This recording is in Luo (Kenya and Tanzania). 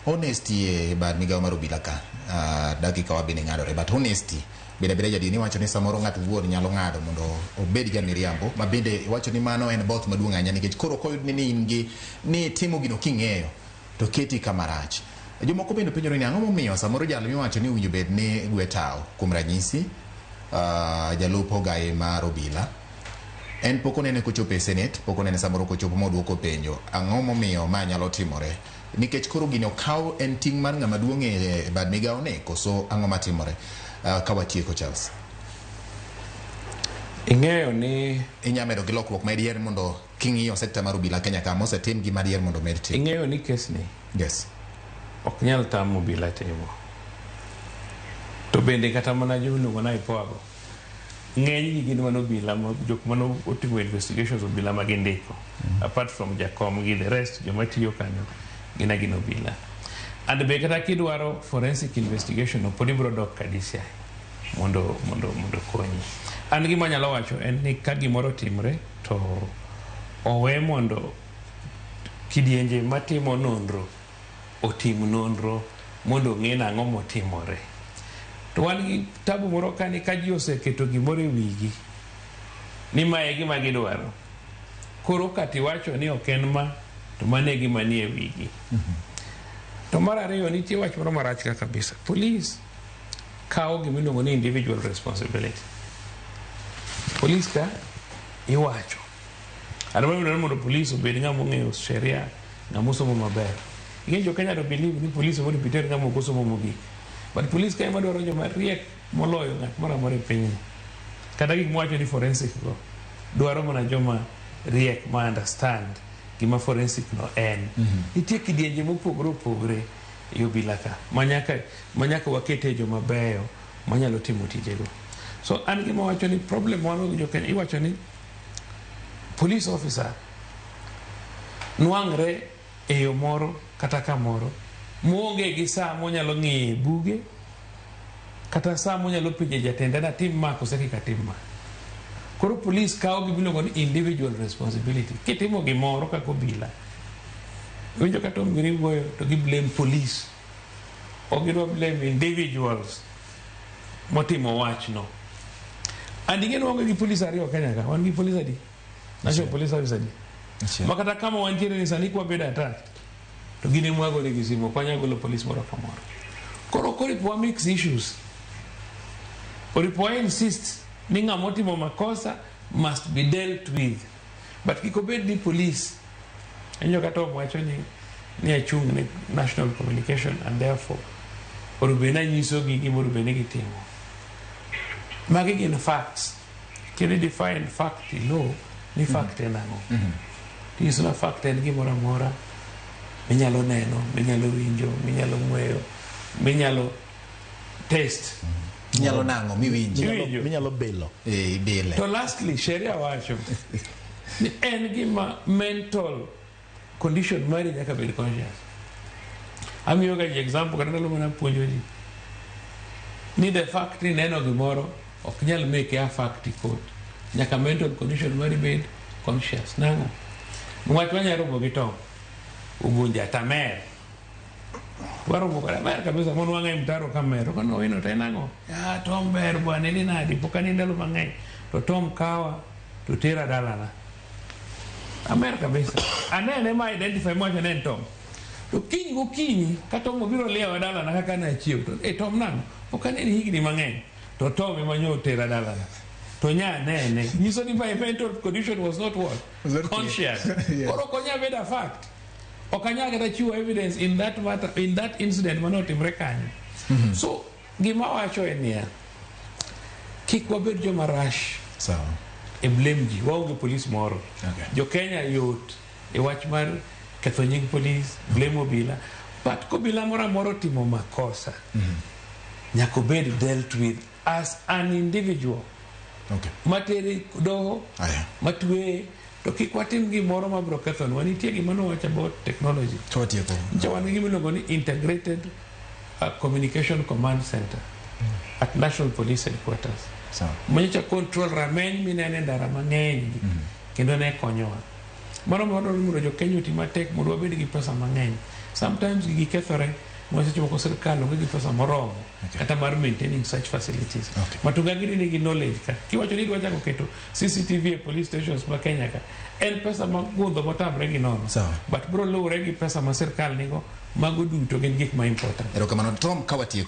Honesty e bad migawo mar obila ka, dakika wa bende ng'adore, but honesty bende abeda jadier iwacho ni samoro ng'ato wuon nyalo ng'ado mondo obed jamiriambo, ma bende iwacho ni mano en both maduong' ahinya, nikech koro koyud ni in gi ni timo gino king'eyo to keti kama rach. Jomoko bende penjore ni ang'o momiyo samoro jal miwacho ni owinjo bed ni gwe tawo, kuom ranyisi jalup ogai mar obila, en pok onene kochopo e Senate, pok onene samoro kochopo moduoko penjo, ang'o momiyo ma nyalo timore? Nikech koro gini okaw en ting' mar ng'ama duong' e bad migawo ni, koso ang'o matimore? Ka watieko, Charles. Ing'eyo ni inya medo gi lokruok ma diher mondo king'iyo sekta mar obila Kenya ka mosetim gima diher mondo med tim. Ing'eyo ni kes ni ok nyal tamo obila timo. To bende kata mana jomiluongo ni IPOA go, ng'eny gi gin mana obila, jok mane otimo investigations, obila ma gindiko. Apart from jakom gi the rest, joma tiyo kanyo gin agina obila. And be kata kidwaro forensic investigation no, pod ibiro dok ka DCI mondo konyi. An gima anyalo wacho en ni ka gimoro otimre to owe mondo kidienje matimo nonro otim nonro mondo ong'e nang'o motimore. To wan gi tabu moro ka ni ka ji oseketo gimoro e wigi ni mae e gima gidwaro, koro katiwacho ni ok en ma, to mano e gima nie wigi. To mar ariyo, nitie wach moro marach ka kabisa. Police kawo gimiluongo ni individual responsibility. Police ka iwacho adwaro ni mondo police obed ng'ama ong'eyo sheria, ng'ama osomo maber. Ing'e jo Kenya to believe ni police mondo biter ng'ama ok osomo mogik, but police ka ema dwaro joma riek moloyo ng'at moro amora e pinyni. Kata gik mwacho ni forensic go dwaro mana joma riek ma understand gima forensic no en. Nitie kidienje mopogore opogore e obila ka manyaka wakete joma beyo manyalo timo tijego. So an gima wacho ni problem wan go gi jo Kenya, iwacho ni police officer nwang're e yo moro kata kamoro moonge gi saa monyalo ng'iye buge kata saa monyalo penje jatende natim ma kose kik atim ma. Koro police kawo gimiluongo ni individual responsibility. Kitimo gimoro kaka obila, winjo ka Tom Giri wuoyo to gi blame police, ok gidwa blame individuals motimo wachno. And ing'e ni waonge gi police ariyo Kenya ka, wan gi police adi? National Police Service adi? Ma kata kama wantiere ni sani kwabedo attacked to gin ema wagone gi simu, ok wanyal golo police moro kamoro. Koro ok oripo wa mix issues, oripo wa insist ni ng'ama otimo makosa must be dealt with, but kik obed ni police. Injo kata wacho ni achung' ne national communication and therefore onego bed ni anyisogi gima onego bed ni gitimo. Magi gin facts. Kendo define fact in law ni fact en ang'o? Tinyiso na fact en gimoro amora minyalo neno, minyalo winjo, minyalo ng'weyo, minyalo taste. Inyalo nang'o miwinji. Iwinjo. Minyalo bilo. Eh, ibile. To lastly, sheria wacho ni en gima mental condition mari nyaka bed conscious. Amiyo ga ji example kata ndalo mana puonjo ji ni the fact ni neno gimoro ok nyal make a fact e court. Nyaka mental condition mari bed conscious. Nang'o? Niwach wanya romo gi Tom Ugunja tamer. Waromo kode mer kabisa mon wang'e mtaro ka mer. Kono wino to en ang'o? Ah, Tom ber bwana, ini nadi? Pok ani ndalo mang'eny. To Tom kawa to tera dalana. Amer kabisa. Anene ma identify mwacho ne en Tom. To kiny gokinyi ka Tom obiro liewa dalana kaka nachiew to e Tom nang'o? Pok aneni higni mang'eny. To Tom ema nyo otera dalana. To nya nene. Nyiso ni my mental condition was not what? Was not clear. Conscious. Yes. Koro ok onyal bedo a fact. Ok anyal kata chiwo evidence in that matter, in that incident mane otimre kanyo. So gima wacho en niya, kik wabed joma rush Sawa. e blame ji. Waonge police moro. Jo Kenya yot e wach mar ketho nying police, blame obila. But kobila moro amora otimo makosa, nyaka obed dealt with as an individual. Matere doho, Aya. matweye, to kik watim gimoro mabiro kethonwa. Nitie gima nowacho about technology. To watieko. Nyicha wan gi gima iluongo ni integrated communication command center at National Police Headquarters. Sawa. Manyocha control rameny minene e ndara mang'eny gi, kendo ne konyowa. Mano wadwaro ni mondo jo Kenya oti matek mondo wabed gi pesa mang'eny. Sometimes gigi kethore ma seche moko sirkal onge gi pesa moromo kata mar maintaining such facilities. Matunga gini nigi knowledge ka. Kiwacho ni idwa chako keto CCTV e police stations ma Kenya ka, en pesa magundho motamre gi nono. Sawa. But bro luwore gi pesa ma sirkal nigo, mago duto gin gik ma important. Erokamano Tom, ka watieko.